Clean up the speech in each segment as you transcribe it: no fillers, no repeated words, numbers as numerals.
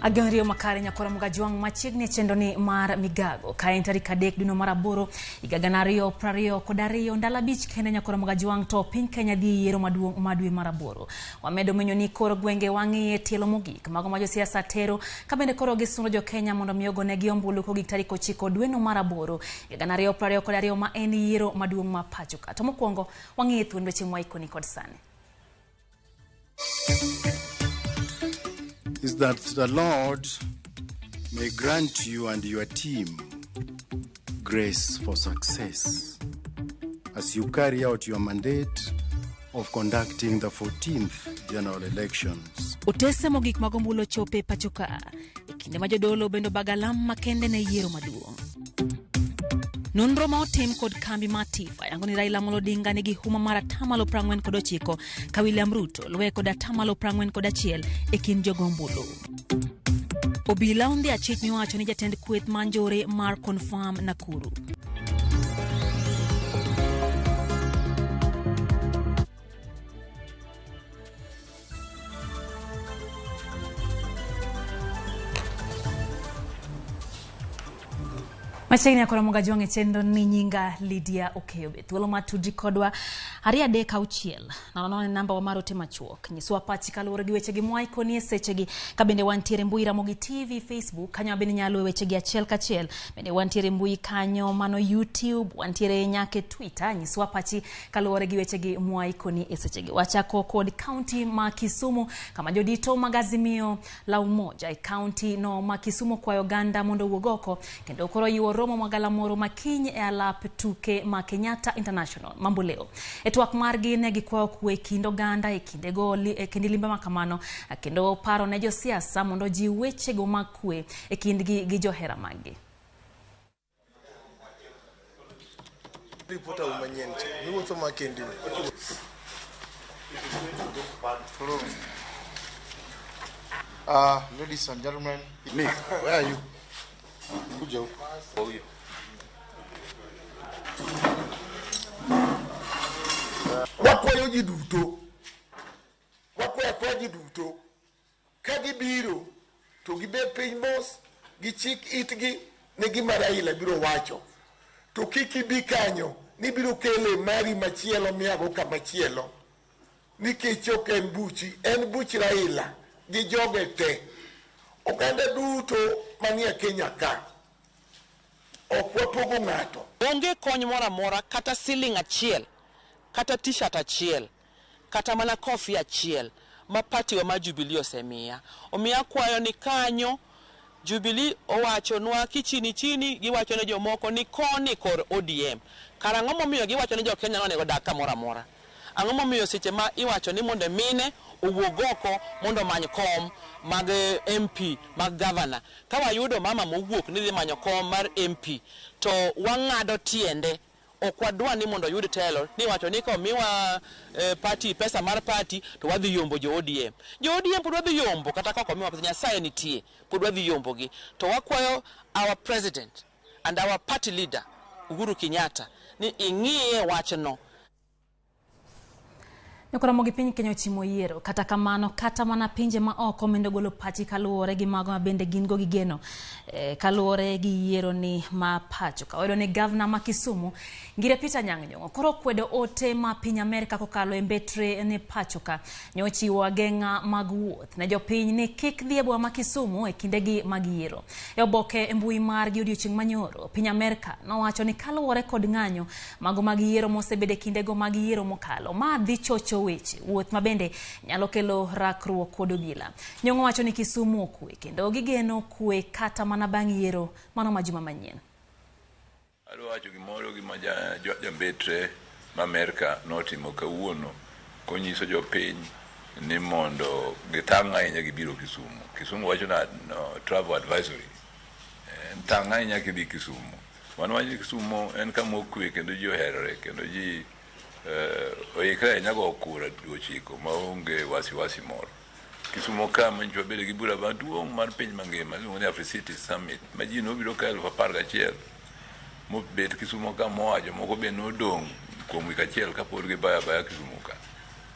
Ageno makare nyakora Mugajwang' machiegni e chenro ni mar migago. Ka en tarik 3 dwe mar 8 higa 2022, ndalo 5 kende nyakora Mugajwang' to piny Kenya dhi yiero maduong' ma dwe mar 8. Wamedo menyo ni koro gwenge wang'iye tielo mogik mago ma josiasa tero ka bende koro gisundo jo Kenya mondo mi ogonegi ombulu kogik tarik 9 dwe mar 8 higa 2022 ma en yiero maduong' ma pacho ka. To mokwongo wang'iye thuond weche mwaikoni kod sani. Is that the Lord may grant you and your team grace for success as you carry out your mandate of conducting the 14th general elections. Otese mogik mag ombulu ochopo e pacho ka e kinde ma jodolo bende obago alam makende ne yiero maduong'. Nonro ma otim kod kambi mar TIFA yango ni Raila Amolo Odinga nigi huma mar 49% ka William Ruto luwe kod 41% e kind jogo ombulu. Obila ondhi achich miwacho ni jatend kweth ma njore mar Confirm Nakuru. Machiegni akora Mugajwang' e chenro ni nyinga Lydia Okeyo. Thuolo mar tudri kodwa 2 3 6 nono namba wa mar ote machuok. Nyiswa pachi kaluwore gi weche gi mwaikoni e sechegi. Ka bende wantiere mbui Ramogi TV, Facebook kanyo bende nyalo weche gi achiel kachiel. Bende wantiere mbui kanyo mano YouTube, wantiere nyaka Twitter. Nyiswa pachi kaluwore gi weche gi mwaikoni e sechegi. Wachako kod kaunti ma Kisumu kama jodito mag Azimio la Umoja e kaunti no ma Kisumu kwayo oganda mondo owuog oko kendo koro yiwo romo magalamoro makiny e alap tuke ma Kenyatta International Mamboleo. E twak margi ne gikwayo kwe kind oganda e kindego e kinde limbe ma kamano kendo paro ne josiasa mondo ojiw wechego mag kwe e kindgi gi johera maggi. Ripota manyien cha miwuotho ma kendi ni. Ladies and gentlemen, Nick, where are you? Kuja huku. Wakwayo ji duto, wakwayo ji duto ka gibiro to gibed piny mos, gichik itgi ne gima Raila biro wacho. To kik ibi kanyo ni biro kele mari machielo miago kamachielo, nikech ok en buchi, en buch Raila gi joge te. Oganda duto manie Kenya ka ok wapogo ng'ato. Onge kony moro amora, kata siling achiel, kata t-shirt achiel, kata mana kofi achiel ma party wa mar Jubilee osemiya. Omiyo akwayo ni kanyo Jubilee owachonwa kichini chini, giwacho ne jomoko ni koni kor ODM. Kara ang'o momiyo giwacho ni jo Kenya nonego dak kamoro amora? Ang'o momiyo seche ma iwacho ni mondo mine owuog oko mondo omany kom mag MP, mag governor? Ka wayudo mama mowuok ni dhi manyo kom mar MP, to wang'ado tiende. Ok wadwa ni mondo oyud telo, ni wacho ni ka omiwa party, pesa mar party, to wadhi yombo jo ODM. Jo ODM pod wadhi yombo, kata ka ok omiwa pesa, Nyasaye nitie, pod wadhi yombogi. To wakwayo our president and our party leader, Uhuru Kenyatta, ni ing'iye wachno. Nyakora piny Kenya ochimo yiero. Kata kamano, kata mana pinje ma oko mendo golo pachi kaluwore gi mago ma bende gin go gi geno kaluwore gi yiero ni ma pacho. Ka wayudo ni gavana ma Kisumu Ngire Peter Anyang' Nyong'o koro kwedo ote ma piny Amerka kokalo e mbetre ne pacho ka nyochiwo ageng'a mag wuoth ne jopiny ni kik dhi e boma ma Kisumu e kindegi mag yiero. E oboke e mbui margi odiochieng' manyoro, piny Amerka nowacho ni kaluwore kod ng'anyo mago mag yiero mosebedo e kindego mag yiero mokalo, ma dhi chocho weche wuoth ma bende nyalo kelo rakruok kod obila. Nyong'o wacho ni Kisumu okwe kendo gigeno kwe kata mana bang' yiero mano ma juma manyien. Adwa wacho gimoro gima jambetre ma Amerka notimo kawuono konyiso jopiny ni mondo gitang' ahinya gibiro Kisumu. Kisumu wacho na no, travel advisory. Tang' ahinya kidhi Kisumu. Wan wacho ni Kisumu en kama okwe kendo ji oherore kendo ji oikre ahinya go kura dwe 9 maonge wasiwasi moro. Kisumu ka manyicho wabedo gi bura maduong' mar piny mangima iluongo ni Africity Summit ma ji nobiro ka 11,000 mobet Kisumu ka moa jomoko be nodong' kuom wik achiel kapod gibaya abaya Kisumu ka.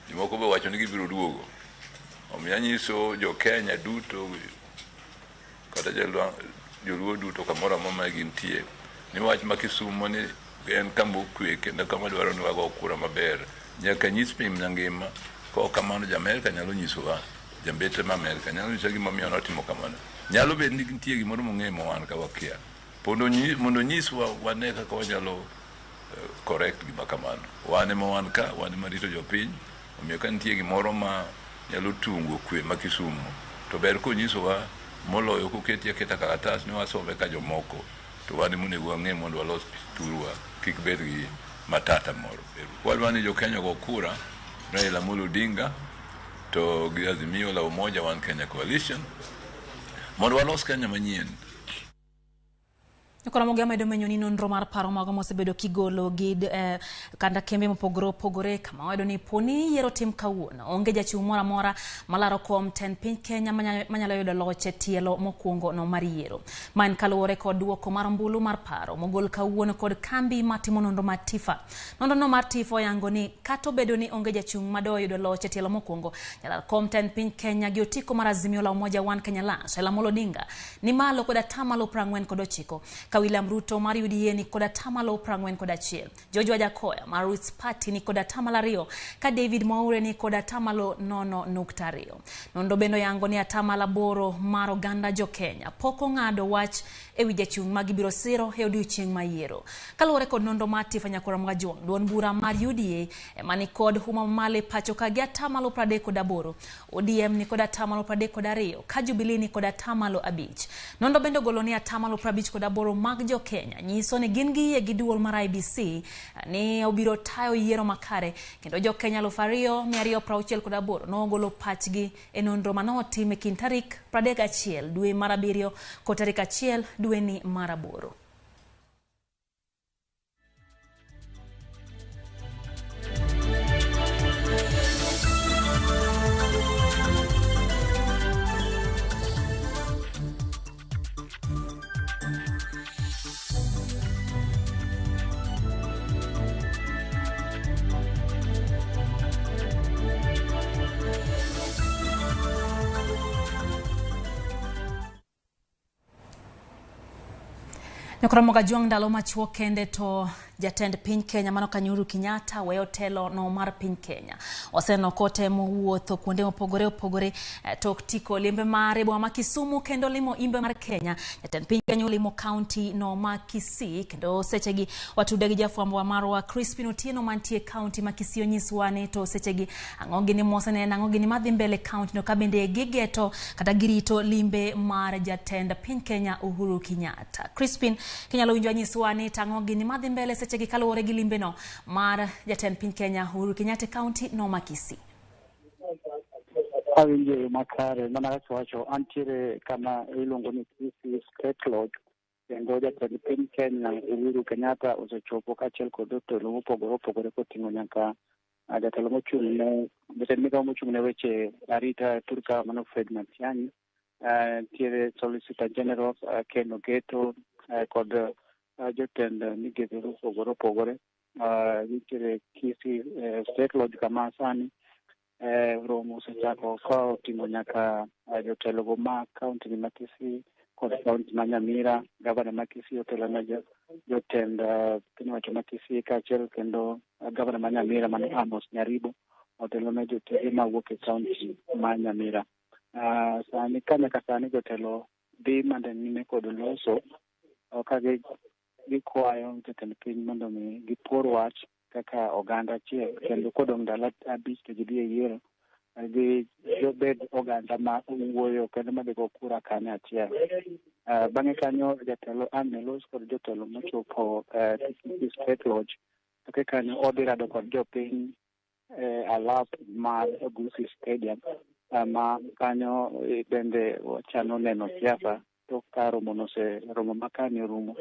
Jomoko be owacho ni gibiro duogo. Omiyo anyiso jo Kenya duto kata joluo duto kamoro amora ma gintie ni wach ma Kisumo ni en kama okwe kendo kama dwaro ni wago kura maber. Nyaka nyis piny mangima. Ka ok kamano, jo Amerka nyalo nyisowa, jambetre ma Amerka nyalo nyisowa gimomiyo notimo kamano. Nyalo bet ni nitie gimoro mong'eyo ma wan ka wakia. Mondo onyiswa wane kaka wanyalo correct gima kamano. Wan ema wan ka, wan ema rito jopiny, omiyo ka nitie gimoro ma nyalo tungo kwe ma Kisumo, to ber konyisowa moloyo koketi aketa kalatas ni wasome ka jomoko, to wan ema onego wang'e mondo walos thurwa kik bed gi matata moro. Wadwa ni jo-Kenya ogo kura Raila Amolo Odinga to gi Azimio la Umoja One Kenya Coalition mondo walos Kenya manyien. Koro mogi amedo menyo ni nonro mar paro mago mosebedo kigolo gi kanda kembe mopogore opogore kama wayudo ni poni yiero tim kawuono onge jachung' moro amora malaro kom tend piny Kenya manyalo yudo loch e tielo mokwongo no mar yiero. Ma en kaluwore kod duoko mar ombulu mar paro mogol kawuono kod kambi matimo nonro mar TIFA. Nonro no mar TIFA oyango ni kata obedo ni onge jachung' madoyudo loch e tielo mokwongo, jalar kom tend piny Kenya gi otiko mar Azimio la Umoja One Kenya Alliance Raila Amolo Odinga ni malo kod atamalo 49, ka William Ruto mar UDA ni kod atamalo 41, George Wajackoyah mar Roots Party ni kod atamalo 2, ka David Mwaure ni kod atamalo 0.2. Nonro bende oyango ni atamalo 8 mar oganda jo Kenya pok ong'ado wach ewi jachung' ma gibiro siro e odiochieng' mar yiero. Kaluwore kod nonro mar TIFA Nyakora Mwajwang', duond bura mar UDA ema ni kod huma mamalo e pacho ka gi atamalo 38, ODM ni kod atamalo 32, ka Jubilee ni kod atamalo 5. Nonro bende ogolo ni atamalo 58 mag jo Kenya nyiso ni gin gi yie gi duol mar IBC ni obiro tayo yiero makare, kendo jo Kenya 2268 nogolo pachgi e nonro manotim e kind tarik 31 dwe mar 7 kod tarik 1 dwe ni mar 8. Nyakora Mogajwang' ndalo machuok kende to jatend piny Kenya mano kanyo Uhuru Kenyatta weyo telo no mar piny Kenya. Oseneno kotemo wuotho kuonde mopogore opogore tok tiko limbe mare boma ma Kisumu kendo limo imbe mar Kenya. Jatend piny Kenya olimo kaunti no ma Kisii kendo sechegi watude gi jafwambo marwa Crispin Otieno mantie kaunti ma Kisii onyiswa ni to sechegi ang'o gini moseneno, ang'o gini madhi mbele kaunti no kabende gigeto kata girito limbe mar jatend piny Kenya Uhuru Kenyatta. Crispin, kinyalo winjo anyiswa ni tang'o gini madhi mbele sechegi kaluwore gi limbe no mar jatend piny Kenya Uhuru Kenyatta kaunti no ma Kisii. Awinjo makare mana kaka wacho antiere kama iluongo ni Kisii State Lodge kendo jatend piny Kenya Uhuru Kenyatta osechopo kaachiel kod jotelo mopogore opogore koting'o nyaka jatelo mochung' ne jatend migao mochung' ne weche arita thurka mano Fred Matiang'i, nitiere Solicitor General Ken Ogeto kod jotend migepe mopogore opogore. Nitiere Kisii State Lodge kama sani romo osechako ka oting'o nyaka jotelogo ma kaunti ma Kisii kod kaunti ma Nyamira. Gavana ma Kisii otelo ne jotend piny owacho ma Kisii kaachiel kendo gavana ma Nyamira mano Amos Nyaribo otelo ne jotije mawuok e kaunti ma Nyamira. Sani ka nyaka sani jotelo dhi mana nyime kod loso ka gikwayo jotend piny mondo mi gipor wach kaka oganda achiel kendo kodong' ndalo 5 to gidhi e yiero gi jobed oganda ma wuoyo kendo madhi go kura kanyo achiel. Bang'e kanyo jatelo ang' ne los kod jotelo mochopo Kisii State Lodge. Toke kanyo odhi rado kod jopiny alap mar Gusii Stadium ma kanyo bende wachano neno siasa tok ka romo romo ma kani orumo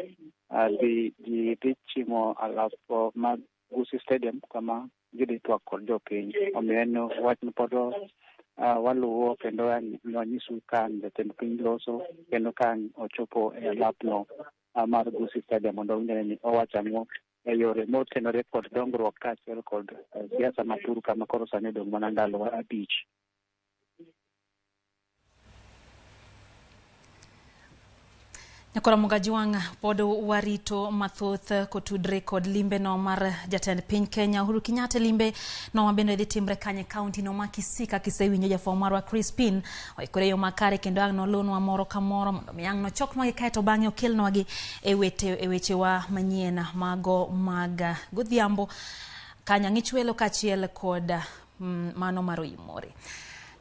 ji dhi chimo alap mar Gusii Stadium kama gidhi twak kod jopiny. Omiyo en wach ma pod waluwo kendo wanyisu ka jatend piny loso kendo ka ochopo e alapno mar Gusii Stadium mondo ung'e ni owacho ang'o e yore motenore kod dongruok kaachiel kod siasa ma thur kama koro sani odong' mana ndalo 5. Nyakora Mugajwang' pod warito mathoth kotudre kod limbe no mar jatend piny Kenya Uhuru Kenyatta. Limbe no mabende dhi timre kanye kaunti no ma Kisii kaka isewinjo jafwambo marwa Crispin oikore yo makare kendo ang' nolonwa moro ka moro mondo mi ang' nochoknwagi kaeto bang'e okelnwagi e wechewa manyien mago mag godhiambo kanyang'ichwelo kaachiel kod mano mar Oyimore.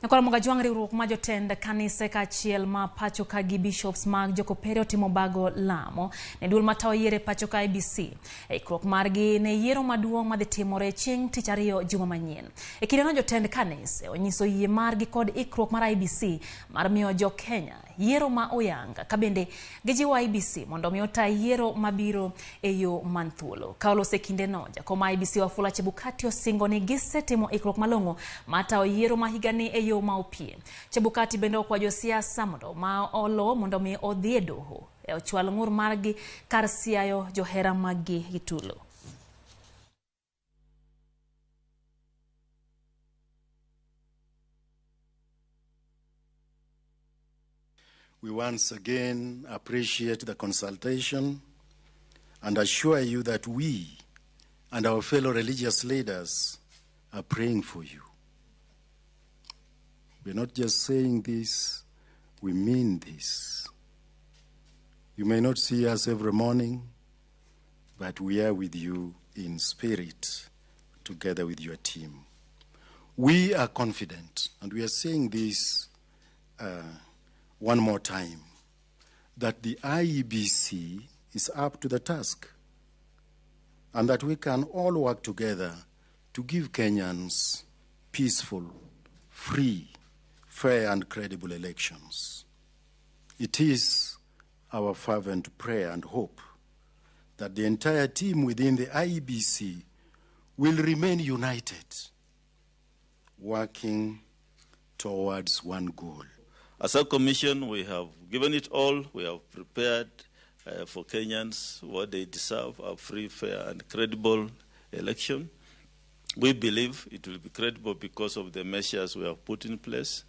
Nyakora Mugajwang' riwruok ma jotend kanise kaachiel ma pacho ka gi bishops mag Jokopere otimo bago lamo ne duol matayo yiero e pacho ka IEBC e ikruok margi ne yiero maduong' madhi timore chieng' tich ariyo juma manyien. E kindeno jotend kanise onyiso yie margi kod ikruok mar IEBC mar miyo jo Kenya yiero ma oyanga ka bende gijiwo IEBC mondo mi ota yiero mabiro e yo man thuolo. Ka olose kindeno, jakom IEBC Wafula Chebukati osingo ni gisetimo ikruok malong'o mar tayo yiero ma higani e yo ma opie. Chebukati bende okwayo josiasa mondo ma olo mondo mi odhi e doho e ochwal ng'ur margi kar siayo johera maggi gi tulo. We once again appreciate the consultation and assure you that we and our fellow religious leaders are praying for you. We're not just saying this, we mean this. You may not see us every morning, but we are with you in spirit, together with your team. We are confident, and we are saying this one more time, that the IEBC is up to the task and that we can all work together to give Kenyans peaceful, free, fair and credible elections. It is our fervent prayer and hope that the entire team within the IEBC will remain united, working towards one goal. As a commission, we have given it all. We have prepared for Kenyans what they deserve, a free, fair, and credible election. We believe it will be credible because of the measures we have put in place.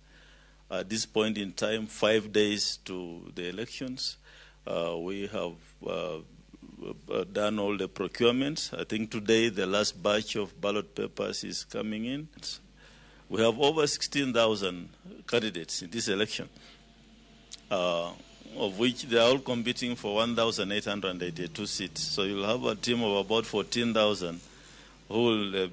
At this point in time, 5 days to the elections, we have done all the procurements. I think today the last batch of ballot papers is coming in. We have over 16,000 candidates in this election, of which they are all competing for 1,882 seats. So you'll have a team of about 14,000 who will,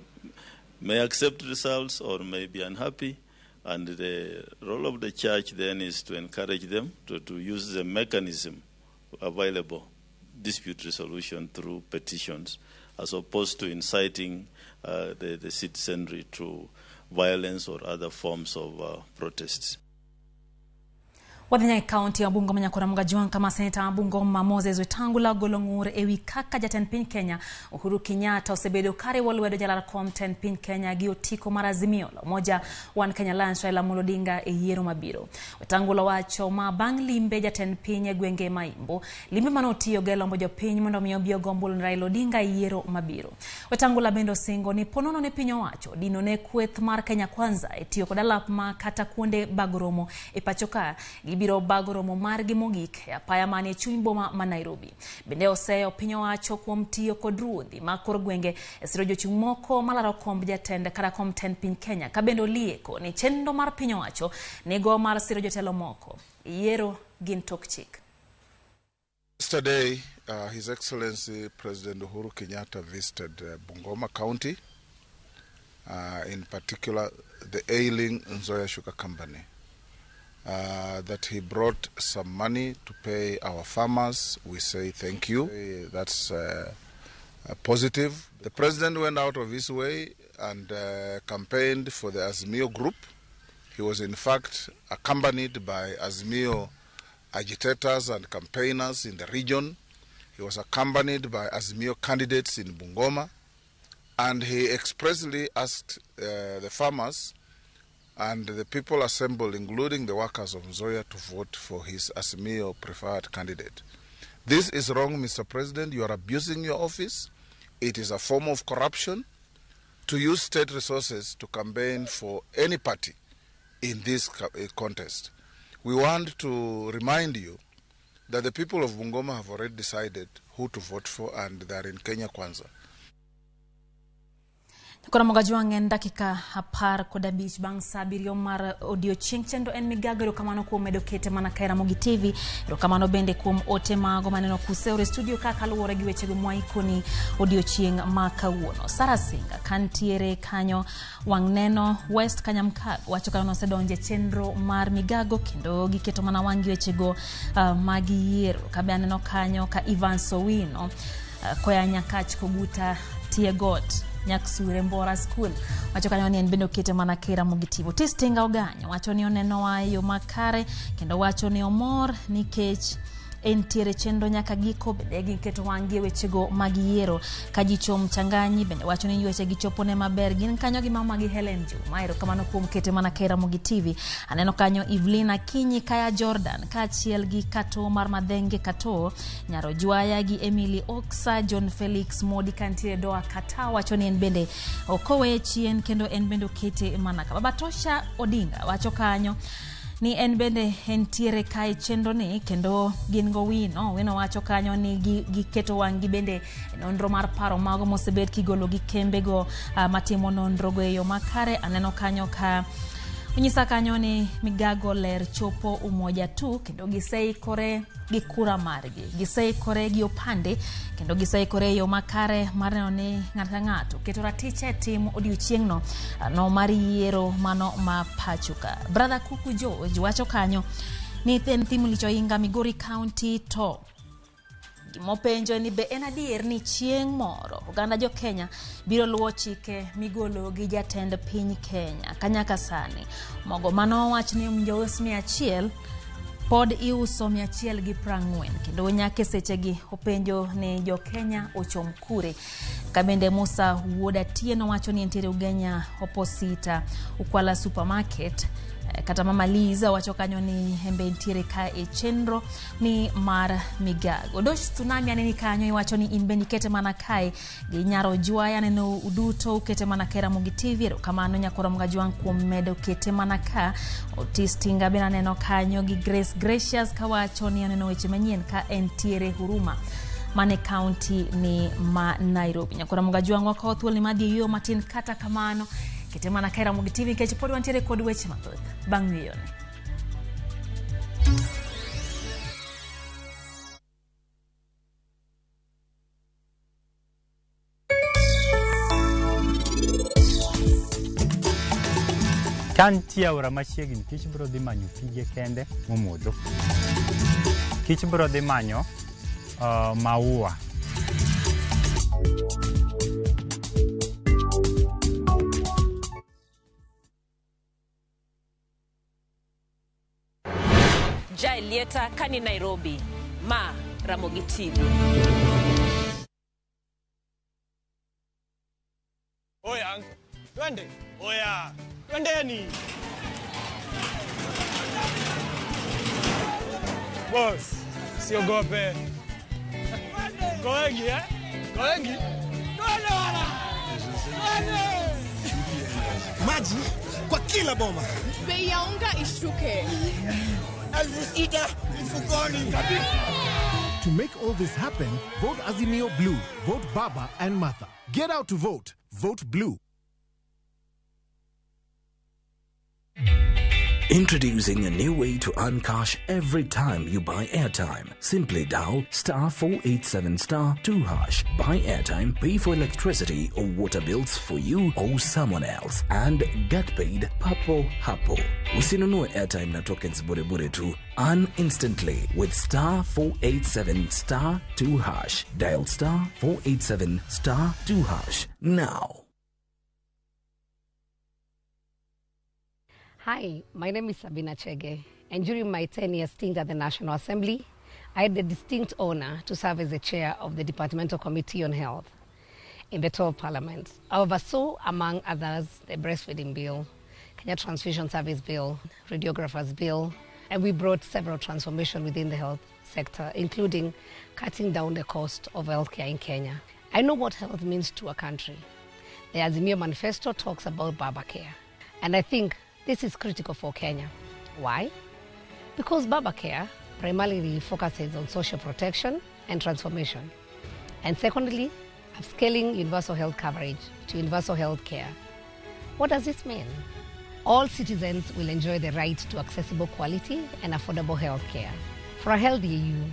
may accept results or may be unhappy. And the role of the church then is to encourage them to use the mechanism available, dispute resolution through petitions, as opposed to inciting the citizenry to violence or other forms of protests. Wadhi nyaka e kaunti ya Bungoma nyakora Mugajwang' kama seneta ma Bungoma Moses Wetangula ogolo ng'ur ewi kaka jatend piny Kenya Uhuru Kenyatta osebedo kariwo lwedo jalar kom tend piny Kenya gi otiko mar Azimio la Umoja One Kenya Alliance Raila Amolo Odinga e yiero mabiro. Wetangula wacho ma bang' limbe jatend piny e gwenge ma Imbo, limbe mane otiyogo e lombo jopiny mondo mi obi ogo ombulu ne Raila Odinga e yiero mabiro. Wetangula bende osingo ni ponono ne piny owacho dino ne kweth mar Kenya Kwanza e tiyo kod alap ma kata kuonde bago romo e pacho ka gibiro bago romo margi mogik e apaya manie chuny boma ma Nairobi. Bende oseyo piny owacho kuom tiyo kod ruodhi ma kor gwenge e siro jochung' moko malaro komb jatend kata kom tend piny Kenya ka bende olieko ni chenro mar piny owacho nigo mar siro jotelo moko. Yiero gin tok chik. Yesterday, His Excellency President Uhuru Kenyatta visited Bungoma County, in particular the ailing Nzoia Sugar Company. That he brought some money to pay our farmers. We say thank you. That's positive. The president went out of his way and campaigned for the Azimio group. He was in fact accompanied by Azimio agitators and campaigners in the region. He was accompanied by Azimio candidates in Bungoma, and he expressly asked the farmers and the people assembled, including the workers of Nzoia, to vote for his Azimio preferred candidate. This is wrong, Mr. President. You are abusing your office. It is a form of corruption to use state resources to campaign for any party in this contest. We want to remind you That the people of Bungoma have already decided who to vote for and they are in Kenya Kwanza. Koro Mogajwang' en dakika 15 bang' sa 7 mar odiochieng'. Chenro en migago. Erokamano kuom medo kete mana ka e Ramogi TV. Erokamano bende kuom ote mago maneno kuseoro e studio ka kaluwore gi wechego mwaikoni odiochieng' ma kawuono. Sara Singa kantiere kanyo wang' neno West Kanyamkago wacho kanyo nosedonje chenro mar migago kendo giketo mana wang' gi wechego mag yiero. Kabe aneno kanyo ka Ivan Sowino koya Nyakach Koguta Tiegot Nyaksure Mbora School wacho kanyo ni en bende okete mana ka e Ramogi TV. Otis Tinga Oganyo wacho ni onenowa e yo makare kendo wacho ni omor nikech entiere chenro nyaka giko bende giketo wang'gi e wechego mag yiero. Ka Jicho Mchanganyi bende wacho ni weche gichopone maber, gin kanyo gi mama gi Helen Juma. Erokamano kuom kete mana ka e Ramogi TV. Aneno kanyo Evelyn Akinyi Kaya Jordan kaachiel gi Kato mar Madhenge Kato Nyaro Jwaya gi Emily Oksa John Felix Modi kantiere Doha Kata wacho ni en bende okoweye chien kendo en bende okete mana ka. Baba Tosha Odinga wacho kanyo ni en bende entiere kae chenro ni kendo gin go wino wino wacho kanyo ni giketo wang' gi bende nonro mar paro mago mosebed kigolo gi kembego matimo nonro go e yo makare. Aneno kanyo ka onyisa kanyo ni migago ler chopo Umoja tu kendo giseikore gi kura margi, giseikore gi opande kendo giseikore e yo makare mar neno ni ng'ato ka ng'ato keto ratiche e tim odiochieng'no no mar yiero mano ma pacho ka. Brother Kuku George wacho kanyo ni en Thimlich Oinga Migori County to gimopenjo ni be en adier ni chieng' moro oganda jo Kenya biro luwo chike migolo gi jatend piny Kenya kanyaka sani mogo manowach ni owinjo us 100 pod iuso 140 kendo nyaka sechegi openjo ni jo Kenya ochom kure. Kabende Musa Wuod Atieno wacho ni entiere Ugenya Oposita Ukwala Supermarket. Kata Mama Liza wacho kanyo ni embe ntiere ka e chenro ni mar migago. Dosh Tsunami aneni kanyo iwacho ni in bende ikete mana kae gi Nyaro Jwaya aneno uduto ukete mana ka e Ramogi TV. Erokamano Nyakoro Mgajwang' kuom medo kete mana ka. Otis Tinga bende aneno kanyo gi Grace Gracious kawacho ni aneno weche manyien ka entiere Huruma mane county ni ma Nairobi. Nyakoro Mgajwang' wakawo thuolo ni madhi yueyo matin, kata kamano kete mana ka e Ramogi TV nikech pod wantiere kod weche mathoth bang' yueyoni. Ka nitie aora machiegni, kich biro dhi manyo pige kende momodho. Kich biro dhi manyo maua. Jaelieta kani Nairobi, ma Ramogi TV. Oya, twende. Oya, twendeni. Boss, siogope. Ko wengi eh? Ko wengi? Twende wala. Twende. Maji kwa kila boma. Bei ya unga ishuke. 6,000 mfukoni. To make all this happen, vote Azimio Blue, vote Baba and Martha. Get out to vote. Vote Blue. Introducing a new way to earn cash every time you buy airtime. Simply dial *487*2#. Buy airtime, pay for electricity or water bills for you or someone else, and get paid papo hapo. Usinunue airtime na tokens bure bure tu. Earn instantly with *487*2#. Dial *487*2# now. Hi, my name is Sabina Chege, and during my 10-year stint at the National Assembly, I had the distinct honor to serve as the chair of the Departmental Committee on Health in the 12th Parliament. I oversaw, among others, the Breastfeeding Bill, Kenya Transfusion Service Bill, Radiographers Bill, and we brought several transformations within the health sector, including cutting down the cost of healthcare in Kenya. I know what health means to a country. The Azimio Manifesto talks about Baba Care, and I think this is critical for Kenya. Why? Because Baba Care primarily focuses on social protection and transformation. And secondly, upscaling universal health coverage to universal health care. What does this mean? All citizens will enjoy the right to accessible quality and affordable health care. For a healthy you,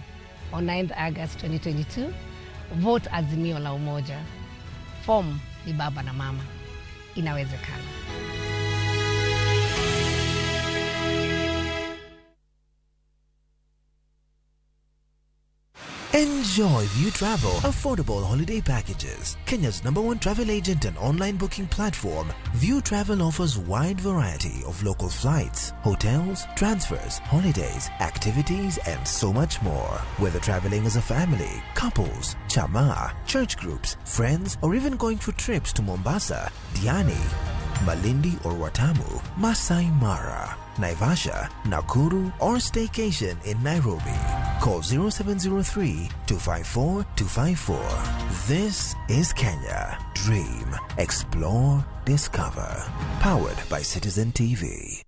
on 9th August 2022, vote Azimio la Umoja. Form ni baba na mama. Inawezekana. Enjoy View Travel affordable holiday packages. Kenya's #1 travel agent and online booking platform, View Travel offers wide variety of local flights, hotels, transfers, holidays, activities, and so much more. Whether traveling as a family, couples, chama, church groups, friends, or even going for trips to Mombasa, Diani, Malindi or Watamu, Masai Mara, Naivasha, Nakuru, or staycation in Nairobi. Call 0703 254 254. This is Kenya. Dream, explore, discover. Powered by Citizen TV.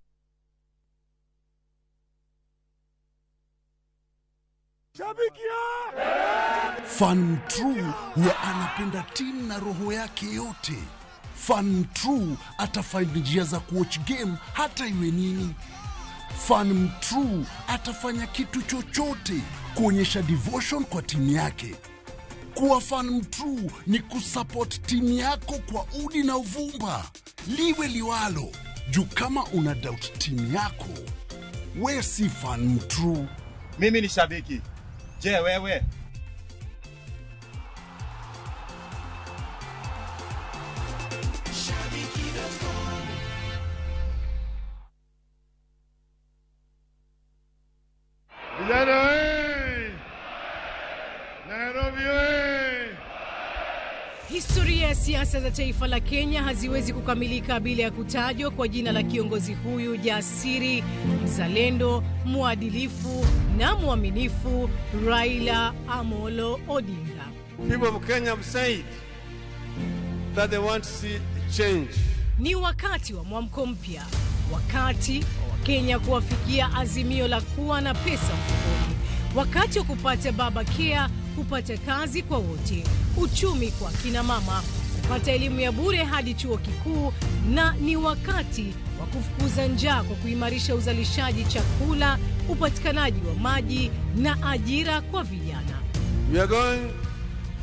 Fan true huwa anapenda timu na roho yake yote. Fan true atafind njia za kuwatch game hata iwe nini. Fan true atafanya kitu chochote kuonyesha devotion kwa timu yake. Kuwa fan true ni kusupport timu yako kwa udi na uvumba, liwe liwalo. Juu kama una doubt timu yako, we si fan true. Mimi ni shabiki. Je, wewe? Historia ya siasa za taifa la Kenya haziwezi kukamilika bila ya kutajwa kwa jina la kiongozi huyu jasiri, mzalendo, mwadilifu na mwaminifu, Raila Amolo Odinga. People of Kenya have said that they want to see change. Ni wakati wa mwamko mpya, wakati wa Kenya kuwafikia azimio la kuwa na pesa mfukoni, wakati wa kupata baba care, kupata kazi kwa wote, uchumi kwa kina mama, kupata elimu ya bure hadi chuo kikuu, na ni wakati wa kufukuza njaa kwa kuimarisha uzalishaji chakula, upatikanaji wa maji na ajira kwa vijana. We are going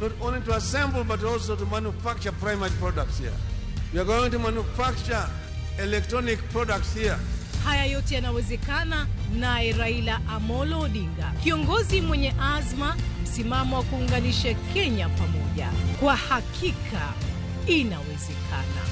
not only to assemble but also to manufacture primary products here. We are going to manufacture electronic products here. Haya yote yanawezekana naye Raila Amolo Odinga, kiongozi mwenye azma, msimamo wa kuunganisha Kenya pamoja. Kwa hakika inawezekana.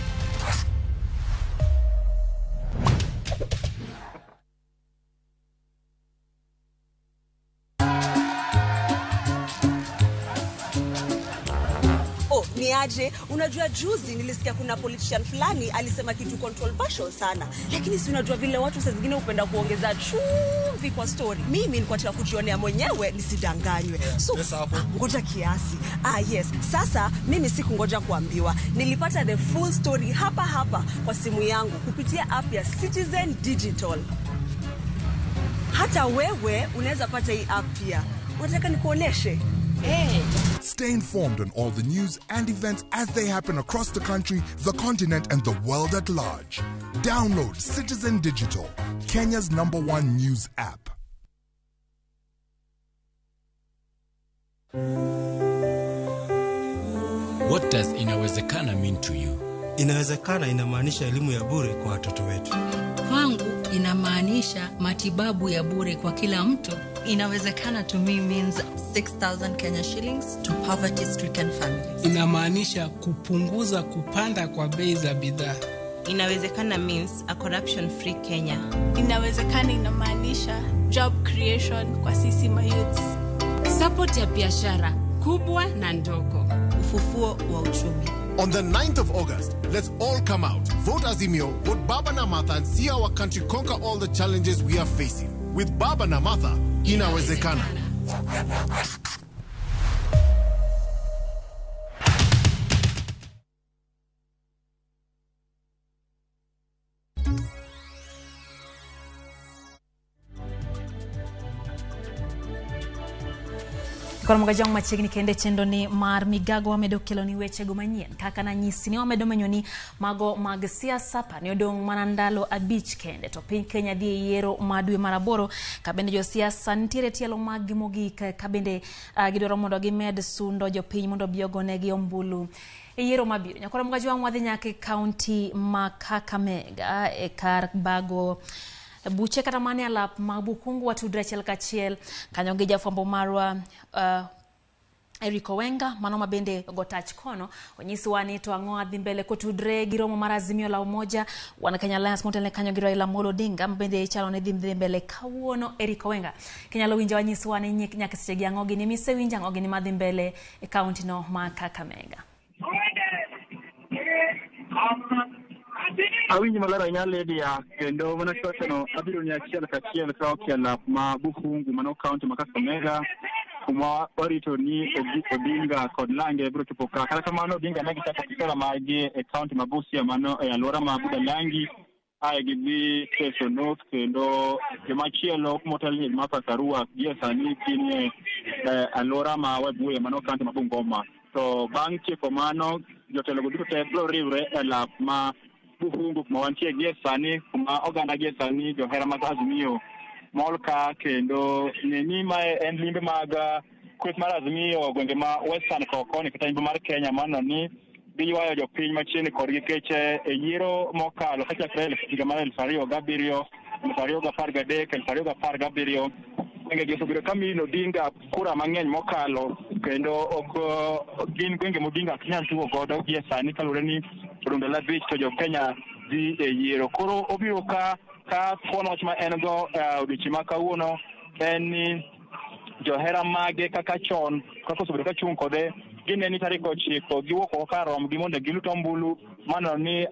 Niaje, unajua juzi nilisikia kuna politician fulani alisema kitu controversial sana. Lakini si unajua vile watu saa zingine hupenda kuongeza chumvi kwa story. Mimi nilikuwa nataka kujionea mwenyewe nisidanganywe. So ngoja kiasi. Yes. Sasa mimi sikungoja kuambiwa. Nilipata the full story hapa hapa kwa simu yangu kupitia app ya Citizen Digital. Hata wewe unaweza pata hii app pia. Unataka nikuoneshe? Hey. Stay informed on all the news and events as they happen across the country, the continent, and the world at large. Download Citizen Digital, Kenya's #1 news app. What does inawezekana mean to you? Inawezekana inamaanisha elimu ya bure kwa watoto wetu. Kwangu inamaanisha matibabu ya bure kwa kila mtu. Inawezekana to me means 6,000 Kenya shillings to poverty-stricken families. Inamaanisha kupunguza kupanda kwa bei za bidhaa. Inawezekana means a corruption-free Kenya. Inawezekana inamaanisha job creation kwa sisi mayouths. Support ya biashara kubwa na ndogo. Ufufuo wa uchumi. On the 9th of August, let's all come out, vote Azimio, vote Baba na Martha, and see our country conquer all the challenges we are facing. With Baba na Martha, inawezekana. Koro mga jong machiegni kende chenro ni mar migago wamedo kelo ni wechego manyien kaka nanyisi ni wamedo menyo ni mago mag siasa pani odong' mana ndalo 5 kende to piny Kenya dhi e yiero ma dwe mar 8 ka bende josiasa nitiere tielo mag gi mogik ka bende gidwaro mondo gimed sundo jopiny mondo obi ogonegi ombulu e yiero mabiro. Nyakoro mga jwang' wadhi nyaka e kaunti ma Kakamega e kar bago buche kata mane alap ma Bukungu watudre achiel kachiel kanyo gi jafwambo marwa Eric Owenga mano mabende go tach kono onyiswa ni to ang'o adhi mbele kotudre gi romo mar Azimio la Umoja wan Kenya Alliance motelne kanyo gi Raila Amolo Odinga mabende chalo ne dhi mbele kawuono. Eric Owenga kinyalo winjo wanyiswa ni nyaka seche gi ang'o gini misewinjo ang'o gini madhi mbele e kaunti no ma Kakamega. Awinji maler ahinya Lydia, kendo mana kiwachono abiro ni achiel kachiel ka ok e alap ma Bukhungu mano kaunti ma Kakamega kuma warito ni Odinga kod Lange biro chopo ka. Kata kamano Odinga ne gichako kisera margi e kaunti ma Busia mano e alwora ma Budalangi ae gidhi Teso North kendo jomachielo kumotelni Martha Karua gie sani gin e alwora ma Webuye mano kaunti ma Bungoma. To bang' tieko mano jotelogo duto te biro riwre e lap ma Bukhungu kuma wantie gie sani kuma oganda gie sani johera mag Azimio mol ka kendo ng'e ni mae en limbe mag kweth mar Azimio gwenge ma Western koni kata imbo mar Kenya mano ni giywayo jopiny machiegni kodgi nikech e yiero mokalo kachakre higa mar 2007, 2013, 2017 gwenge gi osebedo ka miyo Odinga kura mang'eny mokalo kendo ok gin gwenge ma Odinga ok nyal tugo godo gie sani kaluwore ni odong' ndalo 5 to jo Kenya dhi e yiero. Koro obiro ka thuon wach ma en go odiochieng' ma kawuono en ni johera mage kaka chon kaka osebedo ka chung' kode gine ni tarik 9 giwuok oko kar romgi mondo gilut ombulu mano ni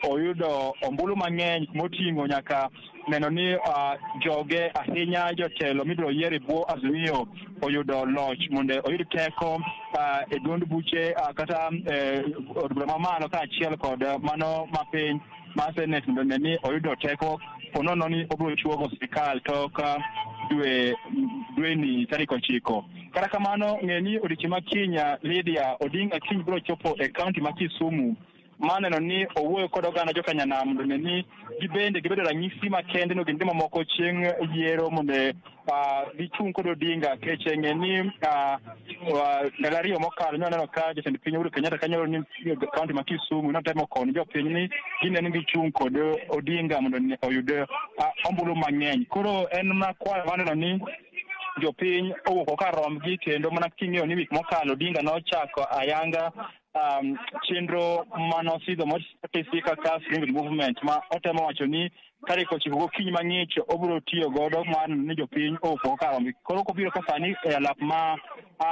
oyudo ombulu mang'eny moting'o nyaka neno ni joge ahinya jotelo mibiro yier e bwo Azimio oyudo loch mondo oyud teko e duond buche kata od bura mamalo kaachiel kod mano mapiny mar Senate mondo one ni oyudo teko ponono ni obiro chuogo sirikal tok dweni tarik 9. Kata kamano ng'e ni odiochieng' ma kiny Lydia Odinga kiny biro chopo e kaunti ma Kisumu maneno ni owuoyo kod oganda jokanyanam mondo one ni gibende gibedo ranyisi makende ne ogendni mamoko chieng' yiero mondo gichung' kod Odinga nikech ng'e ni ndalo 2 mokalo ne waneno ka jatend piny Uhuru Kenyatta kanyo ni kaunti ma Kisumu notemo konyo jopiny ni gineno ni gichung' kod Odinga mondo oyud ombulu mang'eny. Koro en mana kwayo maneno ni jopiny owuok kar romgi kendo mana king'eyo ni wik mokalo Odinga nochako ayanga chenro manosidho motisi kaka Freedom Movement ma otemo wacho ni tarik 9 gokinyi mang'ich obiro tiyo godo mar ni jopiny owuok kar romgi. Koro kobiro ka sani e alap ma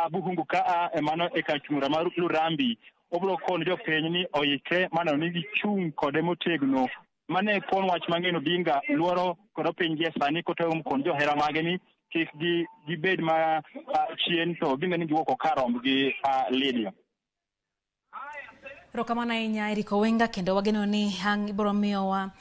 Bukhungu ka e mano e kar chung' mar Lurambi obiro kono jopiny ni oikre maneno ni gichung' kode motegno. Mane thuon wach mang'eny Odinga luoro kod piny gie sani kotemo kon johera mage ni kik gibed ma chien to gine ni giwuok kar rombgi Lydia. Erokamano ahinya Eric Owenga kendo wageno ni ang' ibiro miyowa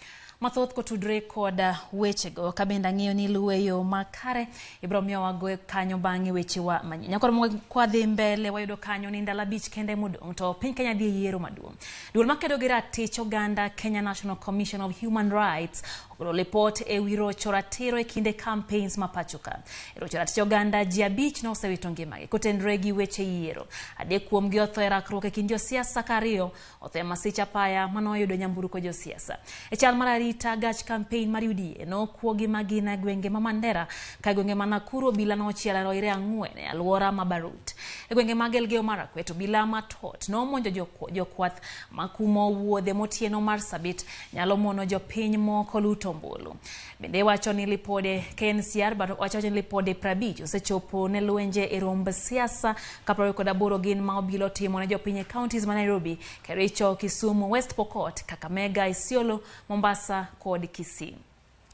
mathoth kotudre kod wechego ka bende ang'eyo ni iluwe yo makare ibiro miyowa go kanyo bang'e wechewa manyien. Nyakoro kwadhi mbele wayudo kanyo ni ndalo 5 kende modong' to piny Kenya dhi e yiero maduong'. Duol makedo gi ratich oganda Kenya National Commission of Human Rights ogolo lipot e wi rocho ratiro e kinde campaigns ma pacho ka. E rocho ratich oganda ji 5 nosewito ngimagi kotenore gi weche yiero. 3 kuomgi otho e rakruok e kind josiasa ka 2 otho e masich apaya manoyudo nyamburko josiasa. E chal mar arita gach campaign mar UDA nokuogi magina e gwenge ma Mandera ka gwenge ma Nakuru obila nochielo roire 4 e alwora ma Barut. E gwenge mag Elgeyo Marakwet obila matot nomonjo jokwath makumo wuodhe motieno Marsabit nyalo mono jopiny moko luto ombulu. Bende wacho ni lipode KNCR wacho ni lipode 50 osechopo ne lwenje e romb siasa ka 28 gin ma obila otimo ne jopiny e counties ma Nairobi, Kericho, Kisumu, West Pokot, Kakamega, Isiolo, Mombasa kod Kisii.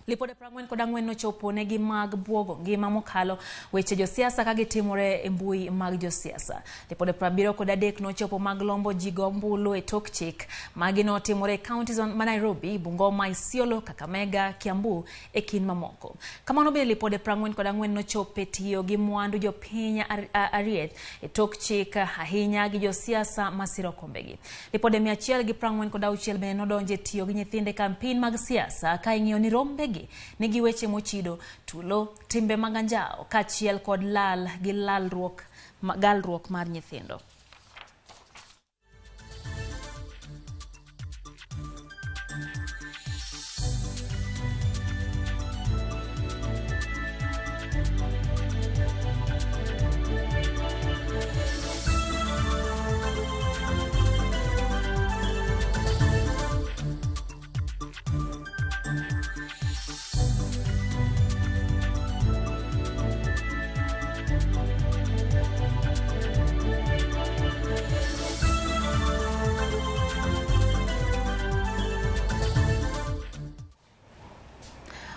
Lipode 44 nochopo negi mag buogo ngima mokalo weche josiasa ka gitimore e mbui mag josiasa. Lipode 73 nochopo mag lombo ji go ombulu e tok chik. Magi notimore e counties ma Nairobi, Bungoma, Isiolo, Kakamega, Kiambu e kind mamoko. Kamano bende lipode 44 nochopo e tiyo gi mwandu jopiny arieth e tok chik ahinya gi josiasa masiro kombegi. Lipode 146 bende nodonje tiyo gi nyithindo e campaign mag siasa ka ing'iyo ni rombegi nigi weche mochido, tulo, timbe mag anjawo kaachiel kod lal gi galruok mar nyithindo.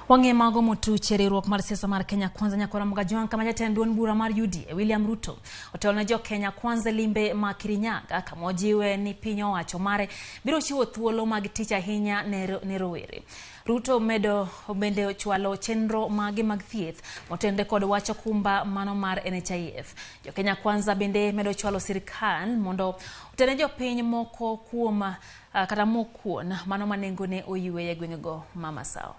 Wang'e mago motuche riwruok mar siasa mar Kenya Kwanza Nyakwara Mgajwang' kama jatend duond bura mar UDA William Ruto otelo ne jo Kenya Kwanza limbe ma Kirinyaga kama ojiwe ni piny owacho mare biro chiwo thuolo mag tich ahinya ne rowere. Ruto medo bende ochwalo chenro mage mag thieth motenore kod wach okumba mano mar NHIF. Jo Kenya Kwanza bende medo chwalo sirkal mondo otene jopiny moko kuom kata mokuon mano ma nengone oywe e gwengego ma Masawa.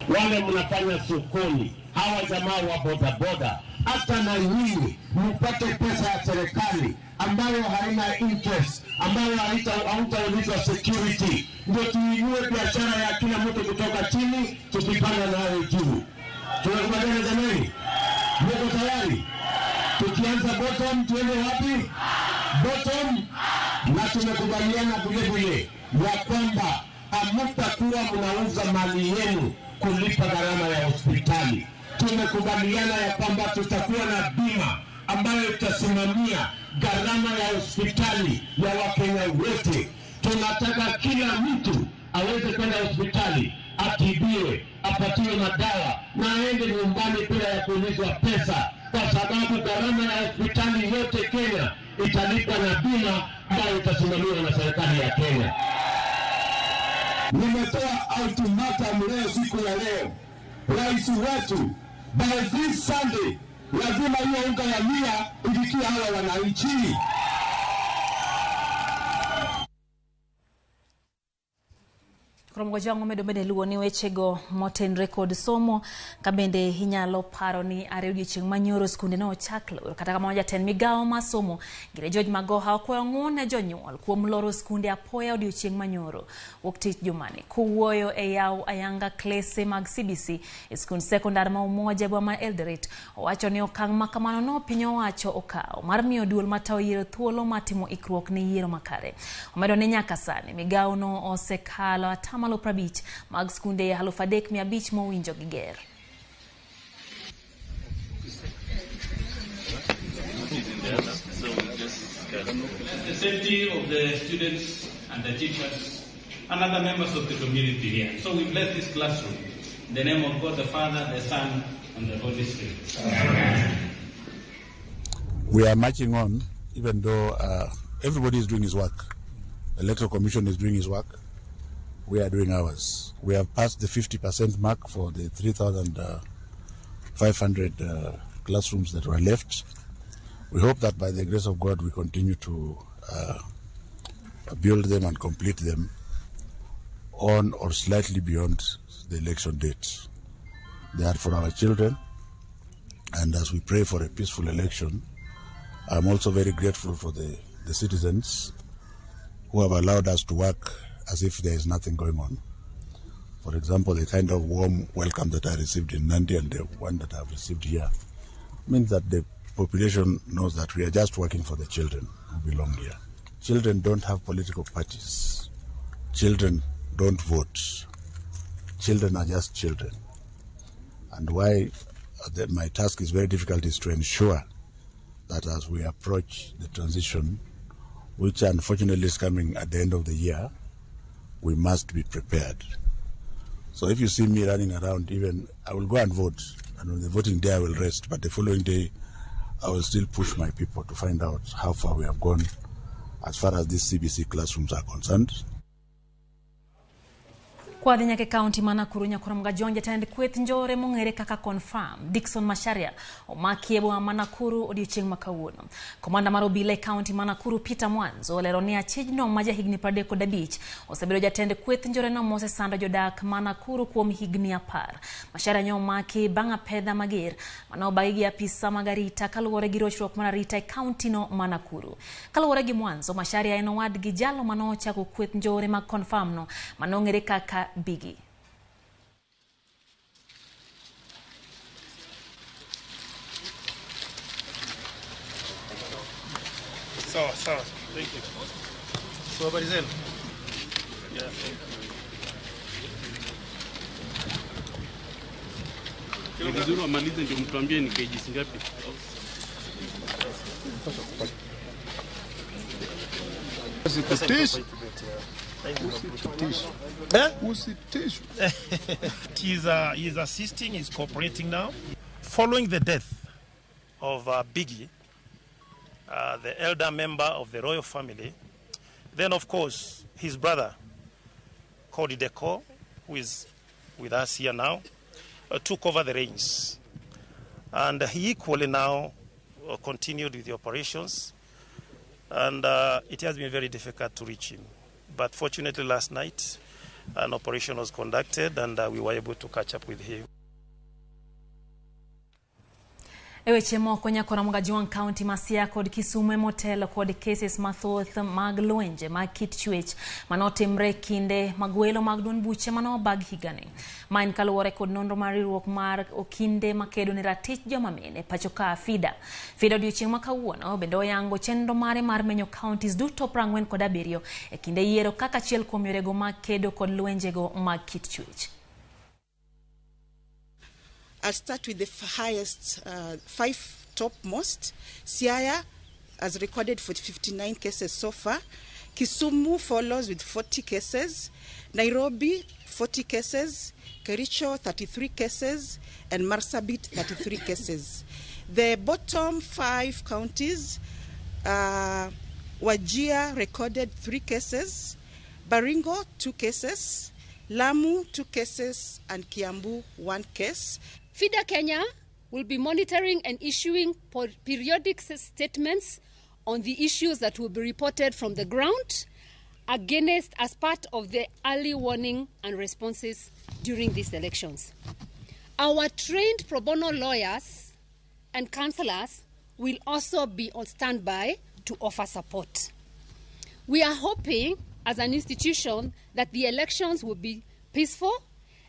Wale mnafanya sokoni, hawa jamaa wa bodaboda, hata na nyinyi mpate pesa ya serikali ambayo haina interest, ambayo hautaulizwa security, ndio tuinue biashara ya kila mtu kutoka chini tukipanda nayo juu. Tunakubaliana jamani? Mko tayari? Tukianza bottom tuende wapi? Bottom. Na tumekubaliana vile vile ya kwamba hamtakuwa mnauza mali yenu kulipa gharama ya hospitali. Tumekubaliana ya kwamba tutakuwa na bima ambayo itasimamia gharama ya hospitali ya Wakenya wote. Tunataka kila mtu aweze kwenda hospitali, atibiwe, apatiwe madawa na aende nyumbani bila ya kuulizwa pesa, kwa sababu gharama ya hospitali yote Kenya italipwa na bima ambayo itasimamiwa na serikali ya Kenya. Nimetoa ultimatum leo, siku ya leo, rais wetu by this Sunday lazima hiyo unga ya 100 ifikie hawa wananchi. Mgojwango medo bende luwo ni wechego motenre kod somo ka bende inyalo paro ni are odiochieng' manyoro skunde ne ochak lor. Kata kamano jatend migawo mar somo Gire George Magoha okwayo ng'uono ne jonyuol kuom loro skunde apoya odiochieng' manyoro wuok tich jumani. Kowuoyo e yawo ayanga klese mag CBC e skund sekondar ma Umoja boma ma Eldoret, owacho ni okang' ma kamano no piny owacho okawo mar miyo duol matayo yiero thuolo mar timo ikruok ne yiero makare. Omedo ni nyaka sani migawo no osekalo atamalo 50 mag skunde 3,500 mowinjo gi ger. The safety of the students and the teachers and other members of the community here. So we bless this classroom in the name of God the Father, the Son, and the Holy Spirit. Amen. We are marching on, even though everybody is doing his work. The Electoral Commission is doing his work. We are doing ours. We have passed the 50% mark for the 3,500 classrooms that were left. We hope that by the grace of God we continue to build them and complete them on or slightly beyond the election date. They are for our children, and as we pray for a peaceful election, I'm also very grateful for the citizens who have allowed us to work as if there is nothing going on. For example, the kind of warm welcome that I received in Nandi and the one that I've received here means that the population knows that we are just working for the children who belong here. Children don't have political parties. Children don't vote. Children are just children. And why my task is very difficult is to ensure that as we approach the transition, which unfortunately is coming at the end of the year, we must be prepared. So if you see me running around, even I will go and vote. And on the voting day, I will rest. But the following day, I will still push my people to find out how far we have gone as far as these CBC classrooms are concerned. Kwadhi nyaka e kaunti ma Nakuru nyakoro Mgajong jatend kweth njore mong'ere kaka Confirm Dickson Macharia omaki e boma ma Nakuru odiochieng' ma kawuono. Komanda mar obila e kaunti ma Nakuru Peter Mwanzo olero ni achijno ma jahigni 35 osebedo jatend kweth njore no mosesando jodak ma Nakuru kuom higni 10. Macharia ne omaki bang' apedha mager mane obagi gi apisa mag arita kaluwore gi rochruok mar arita e kaunti no ma Nakuru. Kaluwore gi Mwanzo, Macharia en owadgi jalo mane ochako kweth njore mag Confirm no mane ong'ere kaka Biggie. Sawa, sawa. Thank you. So habari zenu? Yeah. Ni vizuri wamalize ndio mtuambie ni kgs ngapi. Usitishwe. Usitishwe. He's assisting, he's cooperating now. Following the death of Biggie, the elder member of the royal family, then of course his brother, Cody Deco, who is with us here now, took over the reins. And he equally now continued with the operations, and it has been very difficult to reach him. But fortunately last night, an operation was conducted and we were able to catch up with him. E weche moko nyakora Mgajuang County ma Siaya kod Kisumu emotelo kod cases mathoth mag lwenje mag kit chwech manotimre kinde magwelo mag duond buche manobag higani. Ma en kaluwore kod nonro mar riwruok mar okinde makedo ne ratich joma mine pacho ka FIDA. FIDA odiochieng' ma kawuono bende oyango chenro mare mar menyo counties duto 47 e kinde yiero kaka achiel kuom yorego mag kedo kod lwenjego mag kit chwech. I'll start with the highest, 5 topmost. Siaya has recorded 59 cases so far. Kisumu follows with 40 cases. Nairobi, 40 cases. Kericho, 33 cases. And Marsabit, 33 cases. The bottom 5 counties, Wajir recorded 3 cases. Baringo, 2 cases. Lamu, 2 cases, and Kiambu, 1 case. FIDA Kenya will be monitoring and issuing periodic statements on the issues that will be reported from the ground against as part of the early warning and responses during these elections. Our trained pro bono lawyers and counselors will also be on standby to offer support. We are hoping as an institution that the elections will be peaceful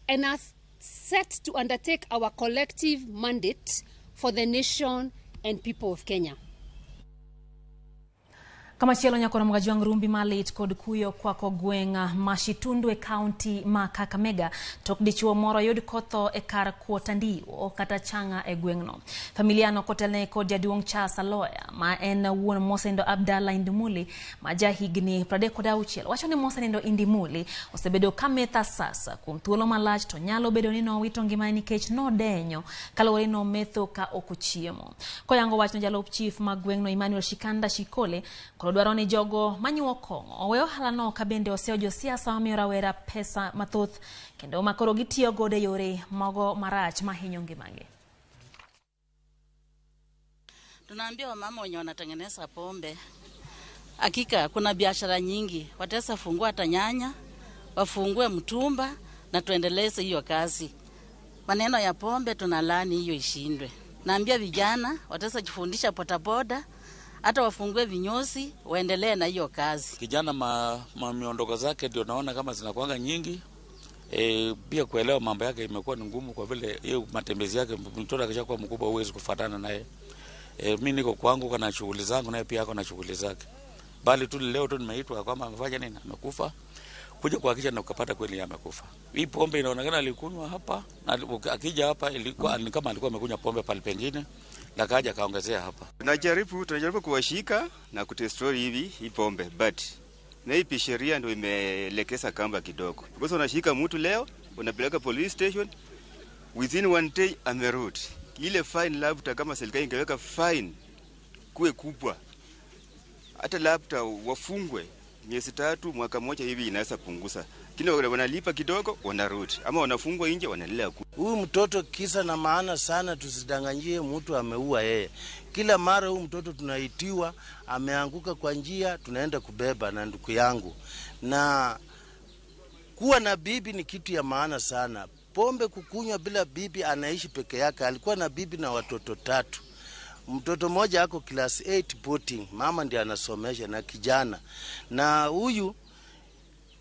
and are set to undertake our collective mandate for the nation and people of Kenya. Kamachielo nyakoro Mgajuang rumbi malit kod kuyo kwako gweng' ma Shitundu e kaunti ma Kakamega tok dichuo moro yud kotho e kar kuota ndiwo kata changa e gweng'no. Familia no kotelne kod jaduong' Charles Aloya ma en wuon mosenindo Abdalla Indimuli ma ja higni 36 wacho ni mosenindo Indimuli osebedo kametha sasa kuom thuolo malach to nyalo bedo ni nowito ngimane nikech nodenyo kaluwore ni nometho ka ok ochiemo. Koyango wachno jalup chief ma gweng'no Emmanuel Shikanda Shikole dwaro ni jogo manyuo kong'o owe ohala no ka bende oseyo josiasa mamiyo rawera pesa mathoth kendo makoro gitiyo godo e yore mogo marach mahinyo ngimagi. Tunaambia wamama wenye wanatengeneza pombe, hakika kuna biashara nyingi, wataweza fungua hata nyanya, wafungue mtumba na tuendeleze hiyo kazi. Maneno ya pombe tunalaani hiyo ishindwe. Naambia vijana wataweza jifundisha bodaboda, hata wafungue vinyozi, waendelee na hiyo kazi. Kijana miondoko zake ndio naona kama zinakuanga nyingi. Pia kuelewa mambo yake imekuwa ni ngumu kwa vile hiyo matembezi yake, mtoto akishakuwa mkubwa huwezi kufuatana naye. Mimi niko kwangu kana shughuli zangu, naye pia ako na shughuli zake. Bali tu leo tu nimeitwa kwamba amefanya nini, amekufa. Kuja kuhakikisha na ukapata kweli amekufa. Hii pombe inaonekana alikunywa hapa, na akija hapa ilikuwa ni kama alikuwa amekunywa pombe pale pengine, na kaja kaongezea hapa. Tunajaribu kuwashika na kutestori hivi hii pombe, but na hii sheria ndio imeelekeza kamba kidogo. Because unashika mtu leo, Wanapeleka police station, within one day amerudi. Ile fine labda kama serikali ingeweka fine kuwe kubwa, hata labda wafungwe miezi 3, mwaka mmoja hivi, inaweza punguza. Lakini wanalipa kidogo wanarudi, ama wanafungwa nje wanaendelea. Huyu mtoto kisa na maana sana, tusidanganyie mtu ameua yeye. Kila mara huyu mtoto tunaitiwa ameanguka kwa njia, tunaenda kubeba na ndugu yangu. Na kuwa na bibi ni kitu ya maana sana. Pombe kukunywa bila bibi, anaishi peke yake. Alikuwa na bibi na watoto 3. Mtoto mmoja ako class 8 boarding, mama ndiye anasomesha na kijana. Na huyu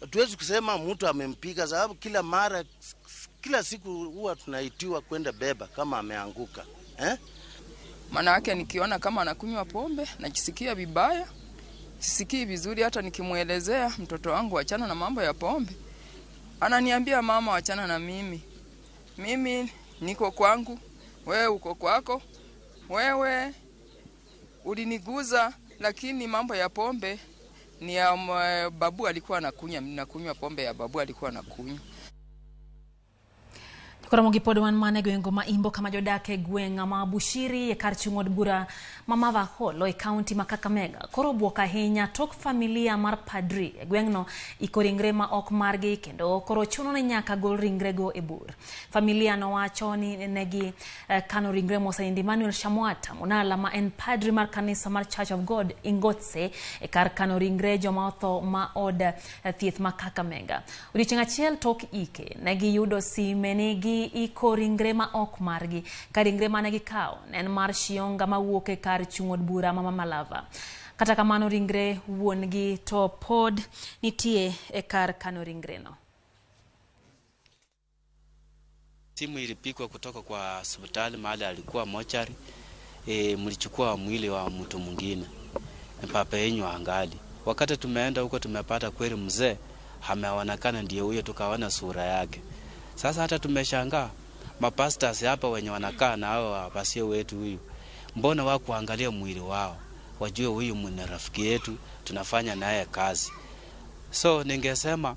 tuwezi kusema mtu amempiga, sababu kila mara, kila siku huwa tunaitiwa kwenda beba kama ameanguka. Manake nikiona kama anakunywa pombe najisikia vibaya, sisikii vizuri. Hata nikimuelezea mtoto wangu achana na mambo ya pombe, ananiambia mama achana na mimi, mimi niko kwangu, wewe uko kwako, wewe uliniguza, lakini mambo ya pombe ni ya babu alikuwa anakunywa, nakunywa pombe ya babu alikuwa anakunywa. Koro pod wan mana e gweng' ma Imbo kama jodak e gweng' ma Bushiri e kar chung' od bura ma Mavaholo e kaunti ma Kakamega koro obwok ahinya tok familia mar padri e gweng'no iko ringre ma ok margi kendo koro chuno ni nyaka gol ringrego e bur. Familia nowacho ni negi kano ringre mosenindo Emmanuel Shamwata Munala ma en padri mar kanisa mar Church of God Ingotse e kar kano ringre joma otho ma od thieth ma Kakamega. Odiochieng' achiel tok ike negi yudo sime ni iko ringre ma ok margi ka ringre mane gikawo ne en mar Shionga mawuok e kar chung' od bura ma Malava. Kata kamano ringre wuon-gi to pod nitie e kar kano ringreno. Simu ilipigwa kutoka kwa hospitali mahali alikuwa mochari. Mlichukua mwili wa mtu mwingine, papa yenyu angali. Wakati tumeenda huko tumepata kweli mzee ameonekana ndiye huyo, tukaona sura yake. Sasa hata tumeshangaa mapastors hapa wenye wanakaa na hao wapasie wetu huyu, mbona wakuangalia mwili wao wajue huyu ni rafiki yetu, tunafanya naye kazi. So ningesema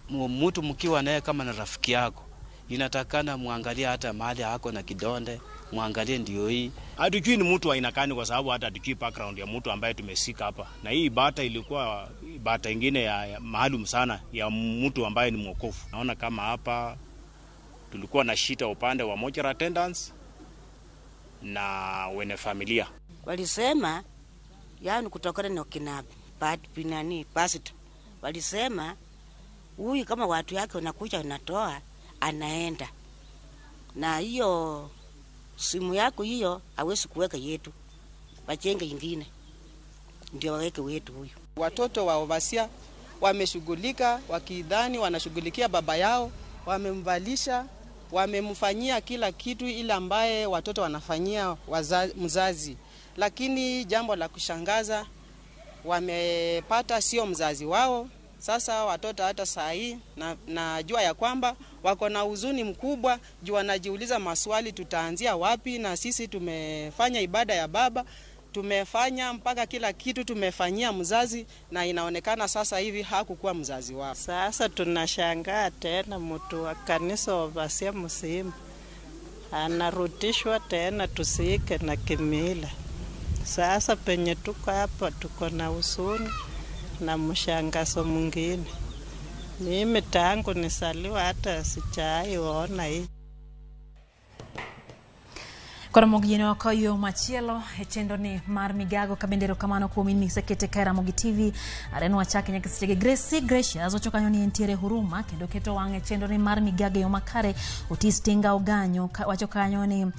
mtu mkiwa naye kama na rafiki yako, inatakana muangalie hata mahali hako na kidonde, muangalie ndio hii. Hatujui ni mtu aina gani, kwa sababu hata hatujui background ya mtu ambaye tumesika hapa. Na hii ibada ilikuwa ibada ingine ya maalum sana ya mtu ambaye ni mwokovu. Naona kama hapa tulikuwa na shida upande wa mortuary attendants na wenye familia. Walisema yani kutokana na kina nani pastor, walisema huyu kama watu yake wanakuja wanatoa anaenda, na hiyo simu yako hiyo hawezi kuweka yetu, wachenge ingine ndio waweke wetu huyu. Watoto wa overseer wameshughulika wakidhani wanashughulikia baba yao, wamemvalisha, wamemfanyia kila kitu ile ambaye watoto wanafanyia mzazi. Lakini jambo la kushangaza, wamepata sio mzazi wao. Sasa watoto hata saa hii najua ya kwamba wako na huzuni mkubwa juu wanajiuliza maswali, tutaanzia wapi? Na sisi tumefanya ibada ya baba, tumefanya mpaka kila kitu tumefanyia mzazi, na inaonekana sasa hivi hakukuwa mzazi wao. Sasa tunashangaa tena mtu wa kanisa overseer msimu anarudishwa tena tusiike na kimila. Sasa penye tuko hapa tuko na huzuni na mshangazo mwingine. Mimi tangu nisaliwa hata sijaiona hii. Koro mogino koyo machielo e chenro ni mar migago kabendero kamano kuom in misekete ka Ramogi TV areno wachake nyaka sechege Gracie Gracious wacho kanyo ni entiere huruma kendo keto wang'e chenro ni mar migago yo makare. Otis Tinga Oganyo wacho kanyo ni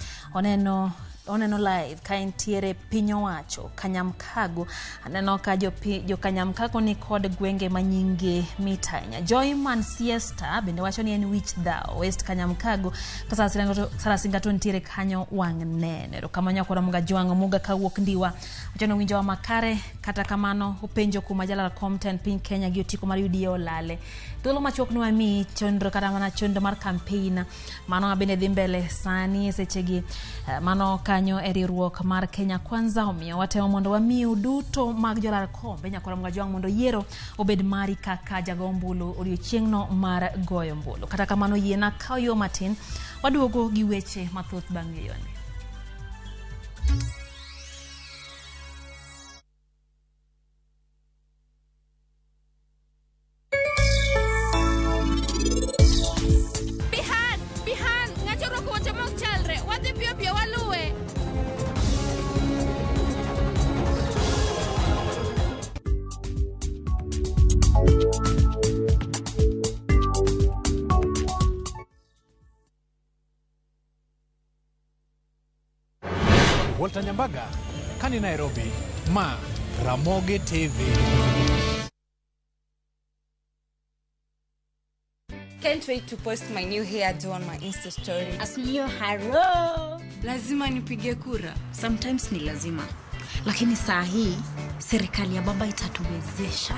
oneno live ka entiere piny owacho Kanyamkago. Aneno ka jo Kanyamkago ni kod gwenge manyinge mitanya. Joyman Siesta bende wacho ni en wich dhao West Kanyamkago ka Sarasinga to nitiere kanyo wang' neno. Erokamano kod Muga Jwang'o Muga kawuok Ndiwa wacho ni winjo wa makare. Kata kamano openjo kuma jalal kom ten piny Kenya gi otiko mar UDA olale. Thuolo machuok ni wamiyi chenro kata mana chenro mar campaign mano bende dhi mbele sani e sechegi mano ka kanyo e riwruok mar Kenya Kwanza. Omiyo watemo mondo wamiu duto mag jolar kombe nyakora Mgajwang' mondo yiero obed mari kaka jago ombulu odiochieng'no mar goyo ombulu. Kata kamano yiena kaw yo matin, waduogo gi weche mathoth bang' yeyoni. Bihan, Bihan, ng'ato orwako wuoche mok chalre. Wadhi piyo piyo waluwe. Walter Nyambaga, kani Nairobi, ma Ramogi TV. Can't wait to post my new hairdo on my Insta story. Asmio haro. Lazima nipige kura. Sometimes ni lazima. Lakini saa hii serikali ya baba itatuwezesha.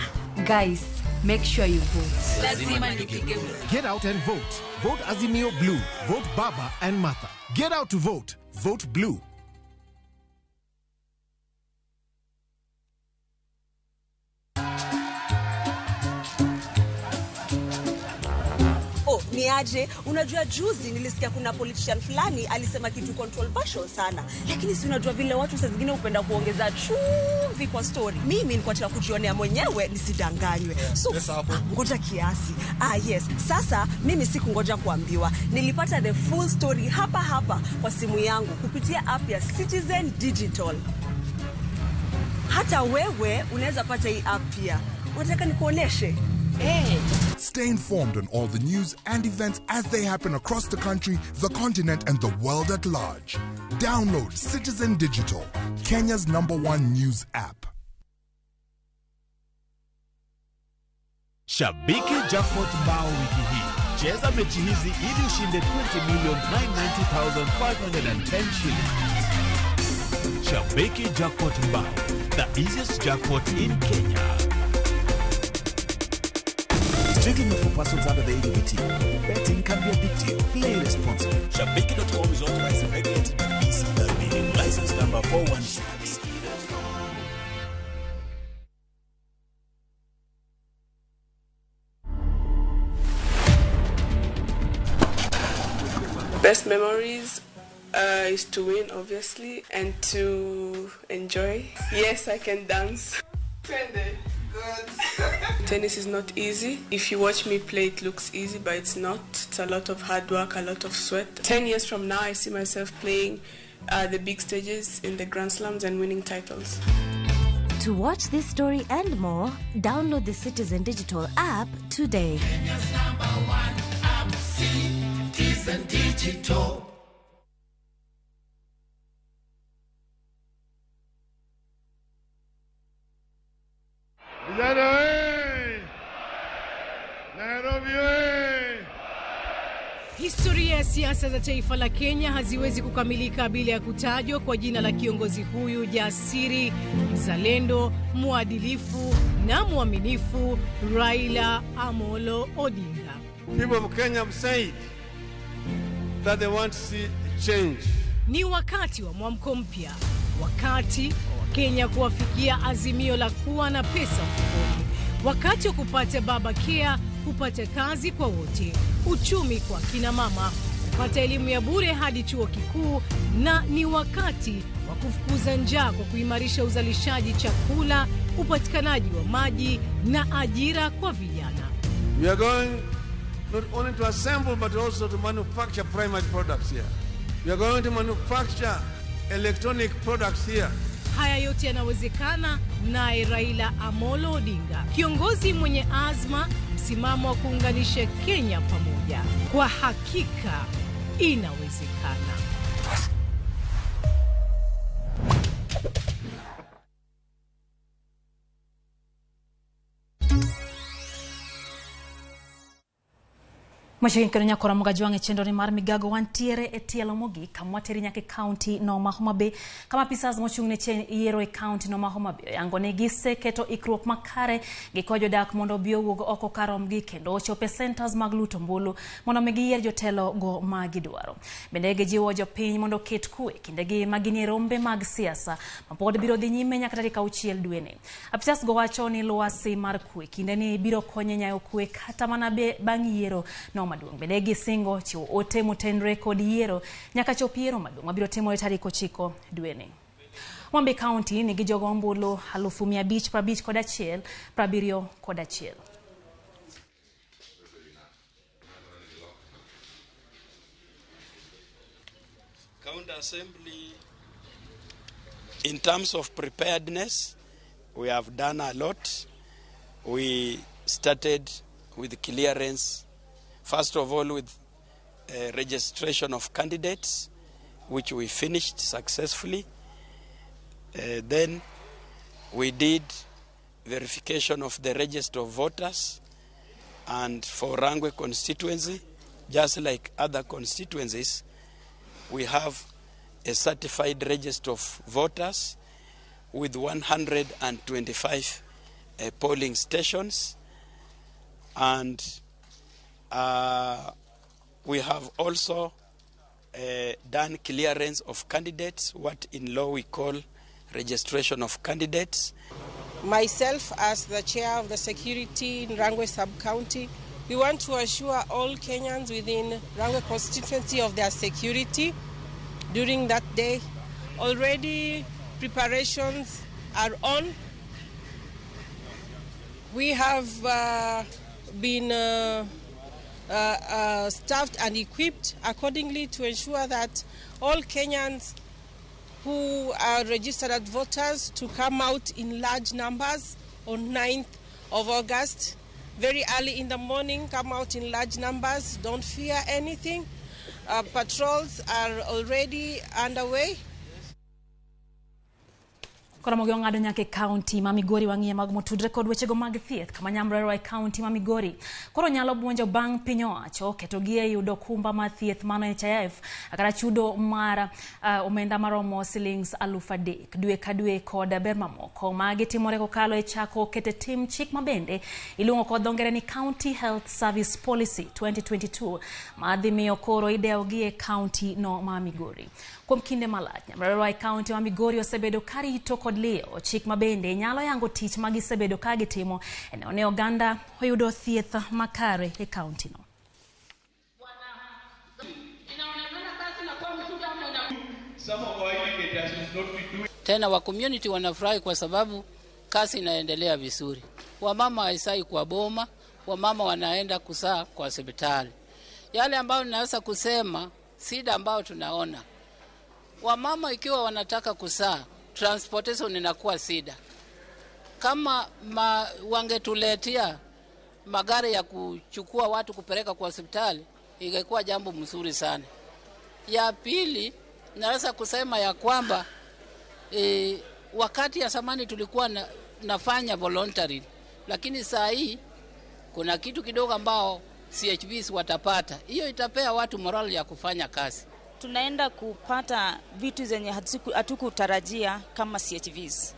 Guys, make sure you vote. Lazima nipige kura. Get out and vote. Vote Azimio Blue. Vote Baba and Martha. Get out to vote. Vote Blue. Oh, ni aje? Unajua juzi nilisikia kuna politician fulani alisema kitu controversial sana. Lakini si unajua vile watu saa zingine hupenda kuongeza chumvi kwa story. Mimi nilikuwa nataka kujionea mwenyewe nisidanganywe. So, ngoja kiasi. Yes. Sasa mimi sikungoja kuambiwa. Nilipata the full story hapa hapa kwa simu yangu kupitia app ya Citizen Digital. Hata wewe unaweza pata hii app pia. Unataka nikuoneshe? Hey. Stay informed on all the news and events as they happen across the country, the continent, and the world at large. Download Citizen Digital, Kenya's #1 news app. Shabiki Jackpot Mbao wiki hii. Cheza mechi hizi ili ushinde 20,990,510 shillings. Shabiki Jackpot Mbao, the easiest jackpot in Kenya. Strictly not for persons under the age of 18. Betting can be addictive. Play responsibly. Shabiki.com is authorized and regulated by the BCLB. License number 416. Best memories is to win, obviously, and to enjoy. Yes, I can dance. Good. Tennis is not easy. If you watch me play, it looks easy, but it's not. It's a lot of hard work, a lot of sweat. 10 years from now, I see myself playing the big stages in the Grand Slams and winning titles. To watch this story and more, download the Citizen Digital app today. Kenya's #1 app, Citizen Digital. Vijana we! Nairobi we! Historia ya siasa za taifa la Kenya haziwezi kukamilika bila ya kutajwa kwa jina la kiongozi huyu jasiri, mzalendo, mwadilifu na mwaminifu, Raila Amolo Odinga. People of Kenya have said that they want to see change. Ni wakati wa mwamko mpya, wakati wa Kenya kuwafikia azimio la kuwa na pesa mfukoni, wakati wa kupata baba care, kupata kazi kwa wote, uchumi kwa kina mama, kupata elimu ya bure hadi chuo kikuu, na ni wakati wa kufukuza njaa kwa kuimarisha uzalishaji chakula, upatikanaji wa maji na ajira kwa vijana. We are going not only to assemble but also to manufacture primary products here. We are going to manufacture electronic products here. Haya yote yanawezekana naye Raila Amolo Odinga, kiongozi mwenye azma, msimamo wa kuunganisha Kenya pamoja. Kwa hakika inawezekana. Machiegni kendo nyakora Mogajwang' e chenro ni mar migago wantiere e tielo mogik kama wateri nyaka e kaunti no ma Homa Bay kama apisas mochung' ne yiero e kaunti no ma Homa Bay oyango ni giseketo ikruok makare gi konyo jodak mondo obi owuog oko kar rombgi kendo ochop e centers mag luto ombulu mondo mi giyier jotelo go ma gidwaro. Bende gijiwo jopiny mondo oket kwe kindegi ma ginie rombe mag siasa ma pod biro dhi nyime nyaka tarik 6 dweni. Apisas go wacho ni lwasi mar kwe kindeni biro konyo nyayo kwe kata mana bang' yiero no maduong'. Bende gisingo chiwo ote motenre kod yiero nyaka chop yiero maduong' mabiro timore tarik 9 dweni. Homa Bay County nigi jogo ombulu 551,071. County Assembly, in terms of preparedness, we have done a lot. We started with clearance, first of all with registration of candidates, which we finished successfully. Then we did verification of the register of voters, and for Rangwe constituency, just like other constituencies, we have a certified register of voters with 125 polling stations, and we have also done clearance of candidates, what in law we call registration of candidates. Myself, as the chair of the security in Rangwe sub-county, we want to assure all Kenyans within Rangwe constituency of their security during that day. Already preparations are on. We have been staffed and equipped accordingly to ensure that all Kenyans who are registered as voters to come out in large numbers on 9th of August. Very early in the morning, come out in large numbers. Don't fear anything. Patrols are already underway. Koro ong'ado nyaka e kaunti ma Migori wang'iye mag motudre kod wechego mag thieth kama nyamrerwa e kaunti ma Migori koro nyalo buonjo bang' piny owacho ketogi e yudo kumba mar thieth mano NHIF kata chudo mar omenda maromo silings 3,000 dwe ka dwe kod ber mamoko magi timore kokalo e chako kete tim chik mabende iluongo kod dho ngere ni County Health Service Policy 2022 ma dhi miyo koro idewogi e kaunti no ma Migori. Kuom kinde malach nyamrerwa e kaunti ma Migori osebedo karito kod liyo chik mabende nyalo yango tich magisebedo ka gitimo e neno ni oganda oyudo thieth makare e kaunti no. Tena wa community wanafurahi kwa sababu kazi inaendelea vizuri. Wamama haisai kwa boma, wamama wanaenda kusaa kwa hospitali. Yale ambayo ninaweza kusema, shida ambayo tunaona, wamama ikiwa wanataka kusaa, transportation inakuwa shida. Kama wangetuletea magari ya kuchukua watu kupeleka kwa hospitali, ingekuwa jambo mzuri sana. Ya pili, naweza kusema ya kwamba wakati ya zamani tulikuwa nafanya voluntary, lakini saa hii kuna kitu kidogo ambao CHVs watapata. Hiyo itapea watu morale ya kufanya kazi. Tunaenda kupata vitu zenye hatukutarajia kama CHVs.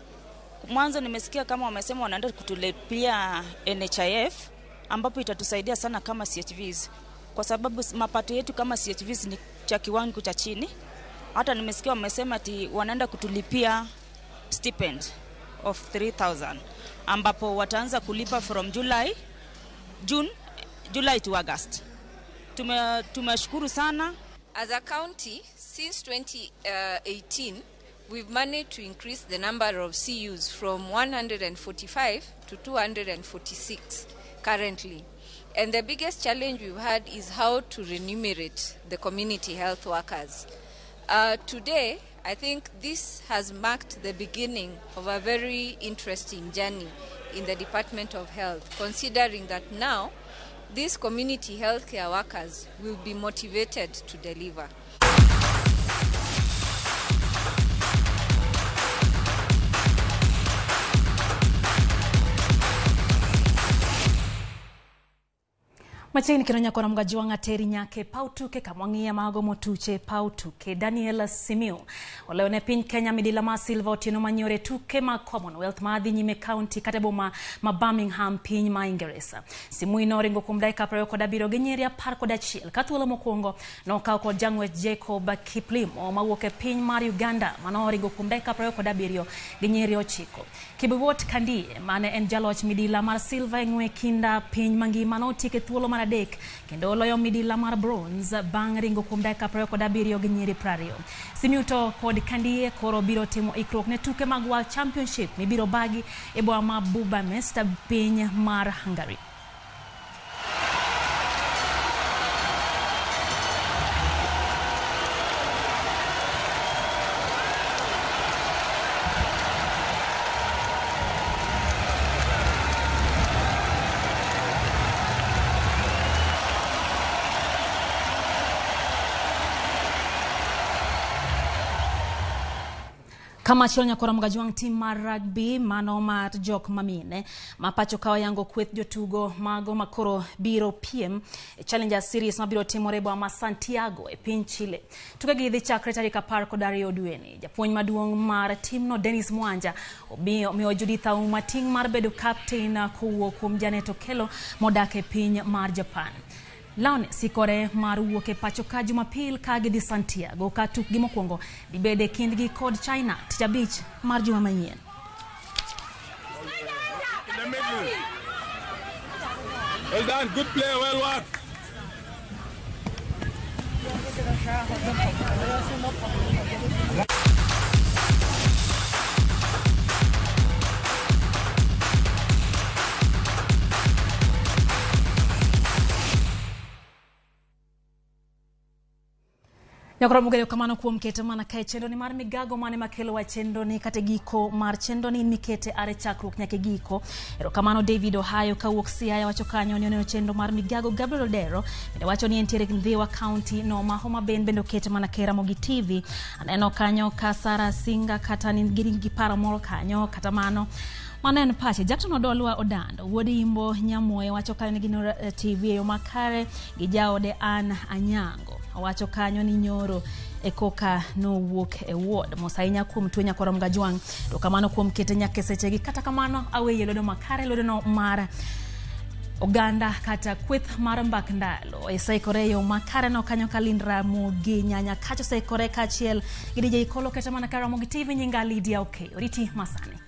Mwanzo nimesikia kama wamesema wanaenda kutulipia NHIF, ambapo itatusaidia sana kama CHVs, kwa sababu mapato yetu kama CHVs ni cha kiwango cha chini. Hata nimesikia wamesema ati wanaenda kutulipia stipend of 3,000, ambapo wataanza kulipa from July to August. Tumeshukuru sana. As a county, since 2018, we've managed to increase the number of CUs from 145 to 246 currently. And the biggest challenge we've had is how to remunerate the community health workers. Today, I think this has marked the beginning of a very interesting journey in the Department of Health, considering that now these community healthcare workers will be motivated to deliver. Machiegni kendo nyakora Mgajwang' ateri nyake paw tuke kamwang'iye mago motuche paw tuke. Daniel Simiu oloyo ne piny Kenya midila mar silver otieno manyore tuke mag Commonwealth madhi nyime county kata boma ma Birmingham piny ma Ingeresa. Simiu noringo kuom dakika 27 gi nyiri 11 ka thuolo mokwongo nokaw kod jang'wech Jacob Kiplimo mawuok e piny mar Uganda manoringo kuom dakika 27 gi nyiri 9. Kibiwot Kandie mane en jaloch midila mar silver e ng'we kinda piny mangima notiek e thuolo mar 3 kendo oloyo midila mar bronze bang' ringo kuom dakika 27 gi nyiri 20. Simiu to kod Kandie koro biro timo ikruok ne tuke mag World Championship mibiro bagi e boma ma Budapest piny mar Hungary. Kamachielo nyakora Mgajwang' tim mar rugby mano mar jok mamine ma pacho ka oyango kweth jotugo mago makoro biro piem e Challenger Series mabiro timore e boma ma Santiago e piny Chile. Tukegi dhi chakre tarik 12 dweni. Japuonj maduong' mar timno Dennis Mwanja omiyo Judith Auma ting' mar bedo captain kowuok kuom Janet Okello modak e piny mar Japan. Lioness ikore mar wuok e pacho ka Jumapil ka gidhi Santiago ka tukgi mokwongo dibed e kindgi kod China tich abich mar juma manyien. In the middle. Well done, good play, well worked. Nyakora Mugeyo kamano kuom keto mana kae chenro ni mar migago mane makelo wa chenro ni kata giko mar chenro ni mikete are chakruok nyaka giko. Erokamano David Ohayo kawuok Siaya wacho kanyo ni oneno chenro mar migago. Gabriel Odero bende wacho ni entiere Ndhiwa County no ma Homa Bay bende okete mana kae Ramogi TV. Aneno kanyo ka Sara Singa kata ni gi paro moro kanyo kata mano mano en pache. Jackson Odolwa Odando wuod Imbo Nyamoyo wacho kanyo ni gino TV e yo makare gi jaode Ann Anyango. Owacho kanyo ni nyoro e koka nowuok e ward. Mos ahinya kuom tuo nyakora Mgajwang'. To kamano kuom kete nyaka sechegi. Kata kamano aweye lwedo makare lwedo no mar oganda kata kweth mar mbak ndalo. Oseikore yo makare no kanyo ka Ramogi Nyanya kacho oseikore kaachiel gi DJ Kolo kata mana ka Ramogi TV nyinga Lydia Okeyo. Oriti masani.